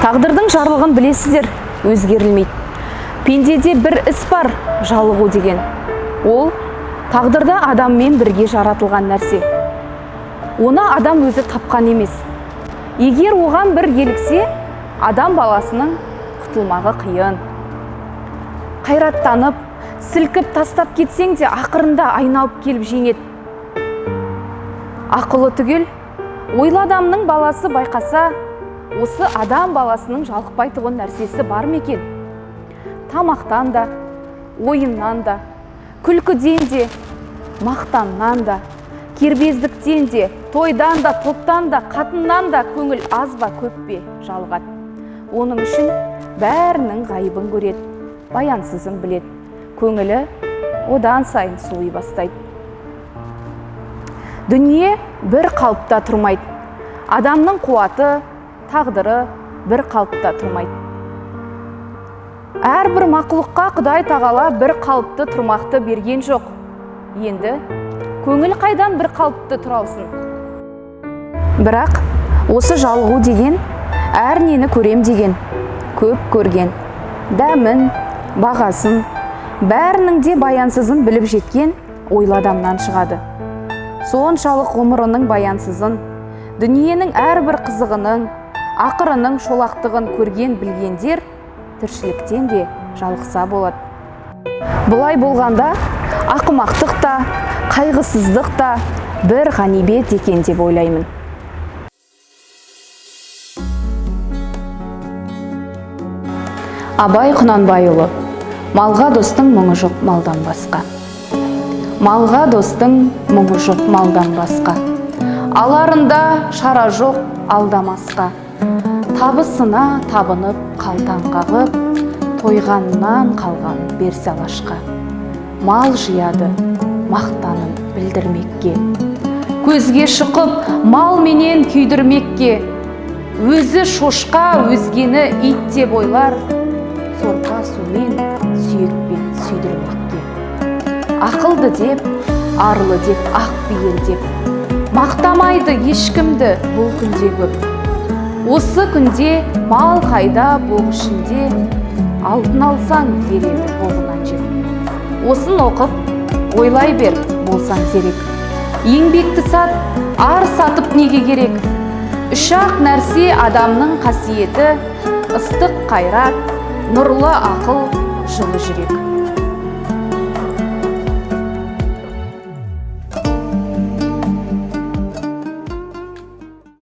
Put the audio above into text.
Тағдырдың жарлығын білесіздер, өзгерілмейді. Пендеде бір іс бар, жалығу деген. Ол тағдырда адаммен бірге жаратылған нәрсе. Оны адам өзі тапқан емес. Егер оған бір еліксе, адам баласының құтылмағы қиын. Қайраттанып, сілкіп тастап кетсең де ақырында айналып келіп жеңеді. Ақылы түгел, ойлы адамның баласы байқаса, осы адам баласының жалықпайтұғын нәрсесі бар ма екен? Тамақтан да, ойыннан да, күлкіден де, мақтаннан да, кербездіктен де, тойдан да, топтан да, қатыннан да көңіл аз ба, көп пе жалығады. Оның үшін бәрінің ғайыбын көреді, баянсызын біледі. Көңілі одан сайын суи бастайды. Дүние бір қалыпта тұрмайды. Адамның қуаты, тағдыры бір қалыпта тұрмайды. Әрбір мақұлыққа Құдай тағала бір қалыпты тұрмақты берген жоқ. Енді көңіл қайдан бір қалыпты тұра алсын? Бірақ осы жалығу деген әр нені көрем деген, көп көрген, дәмін, бағасын, бәрінің де баянсызын біліп жеткен ойлы адамнан шығады. Соншалық ғұмырының баянсызын, дүниенің әрбір қызығының, ақырының шолақтығын көрген білгендер тіршіліктен де жалықса болады. Бұлай болғанда ақымақтық та, қайғысыздық та бір ғанибет екен деп ойлаймын. Абай Құнанбайұлы. Малға достың мұңы жоқ малдан басқа. Малға достың мұңы жоқ малдан басқа. Аларында шара жоқ алдамасқа. Табысына табынып қалтаң қағып, тойғаннан қалған берсе алашқа. Мал жияды мақтанын білдірмекке. Көзге шұқып мал менен күйдірмекке. Өзі шошқа, өзгені ит деп ойлар, сорпа сумен, сүйекпен сүйдірмекке. Ақылды деп, арлы деп, ақ пейіл деп, мақтамайды ешкімді бұл күнде көп. Осы күнде мал қайда боқ ішінде, алтын алсаң ереді боғынан жеп. Осын оқып, ойлай бер, болсаң зерек. Еңбекті сат, ар сатып неге керек? Үш-ақ нәрсе адамның қасиеті, ыстық қайрат, нұрлы ақыл, жылы жүрек.